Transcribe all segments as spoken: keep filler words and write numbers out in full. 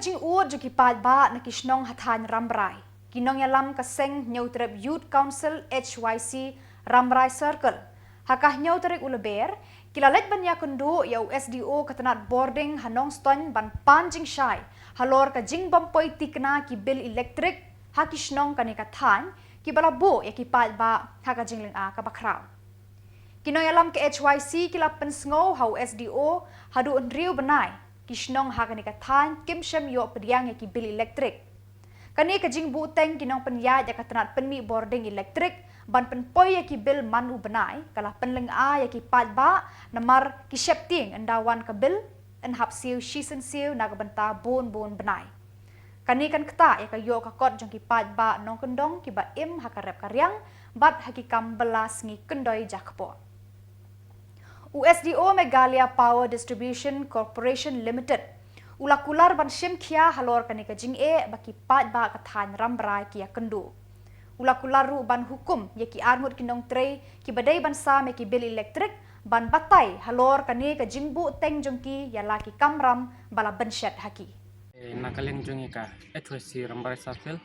Jingud jong ki paidbah na ki shnong ha thaiñ Rambrai. Ki nongïalam ka seng Hynñiewtrep Youth Council H Y C Rambrai Circle, ha ka hynñiew tarik u Lber, ki la leit ban ïakynduh ïa u S D O ka tnat Bording ha Nongstoiñ ban pan jingshai halor ka jingbym poi tikna ki bil elektrik ha ki shnong kane ka thaiñ, kiba la buh ïa ki paidbah ha ka jinglynga kaba khraw. Ki nongïalam ka H Y C ki la pynsngew ha u S D O, haduh hynriew bnai ki shnong ha kane ka thaiñ kim shym ïoh pdiang ïa ki bil elektrik. Kane ka jingbuh teng ki nongpynïaid ïa ka tnat pynmih bording elektrik ban pynpoi ïa ki bil man u bnai, ka la pynlynga ïa ki paidbah, namar ki sheptieng ynda wan ka bil yn hap siew shisien siew na ka bynta bun bun bnai. Kane kan ktah ïa ka ïoh ka kot jong ki paidbah nongkyndong kiba im ha ka rep ka riang bad ha ki kam bylla sngi kyndoi jakpoh. U S D O Meghalaya Power Distribution Corporation Limited u la kular ban shim khia halor kane ka jingeh ba ki paidbah ka thaiñ Rambrai ki ïakynduh. U la kular ruh ban hukum ïa ki arngut ki nongtrei kiba dei ban sam ïa ki bil elektrik ban batai halor kane ka jingbuh teng jong ki ïa la ki kamram ba la bynshet ha ki. Eh, na ka liang jong ngi ka H Y C Rambrai Circle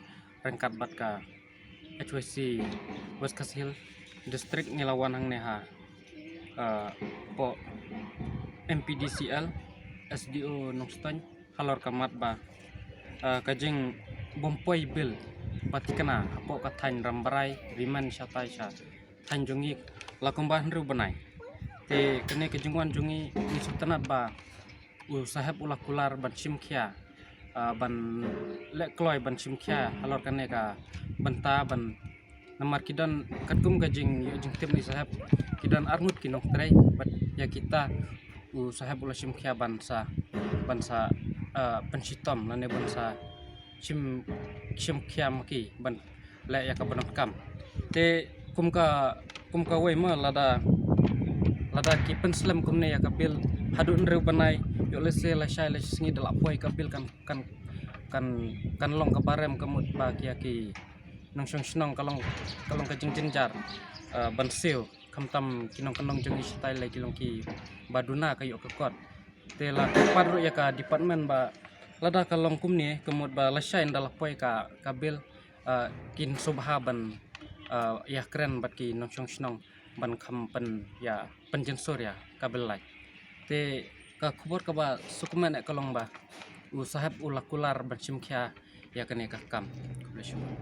ryngkat bad ka H Y C West Khasi Hills District ngi la wan hangne ha, eh, poh M P D C L, S D O Nongstoiñ, halor ka mat ba, eh, ka jingbym poi bil ba tikna hapoh ka thaiñ Rambrai, Rimen shatai sha thaiñ jong ngi la kumba hynriew bnai. Te kane ka jingwan jong ngi ngi sngewtynnat ba u saheb u la kular ban shim khia, ah, ban leh kloi ban shim khia halor kane ka bynta ban, namar ki don katkum ka jing, ïoh jingtip na i saheb, ki don arngut ki nongtrei bad ïa kita u saheb u la shim khia ban sa, ban sa, ah, pynshitom lane ban sa shim, shim khia ma ki ban leh ïa ka bynta kam. Te kum ka, kum kawei ma lada, lada ki pynslem kumne ïa ka bil haduh hynriew bnai, ïoh lehse lashai lashisngi da la poi ka bil kan, kan, kan, kan long kaba rem ka mut ba ki ïa ki nongshong shnong ka long, ka long ka jingjynjar, eh, ban siew, khamtam ki nongkyndong jong ngi shatai lei ki long kiba duna ka ïoh ka kot. Te la kyrpad ruh ïa ka department ba lada ka long kumne ka mut ba lashai ynda la poi ka, ka bil, ah, kin sngewbha ban, ah, ïakren bad ki nongshong shnong ban kham pyn, ïa, pynjynsur ïa ka bil lait. Te ka khubor kaba sngewkmen eh ka long ba u saheb u la kular ban shim khia ïa kane ka kam. Khublei shibun.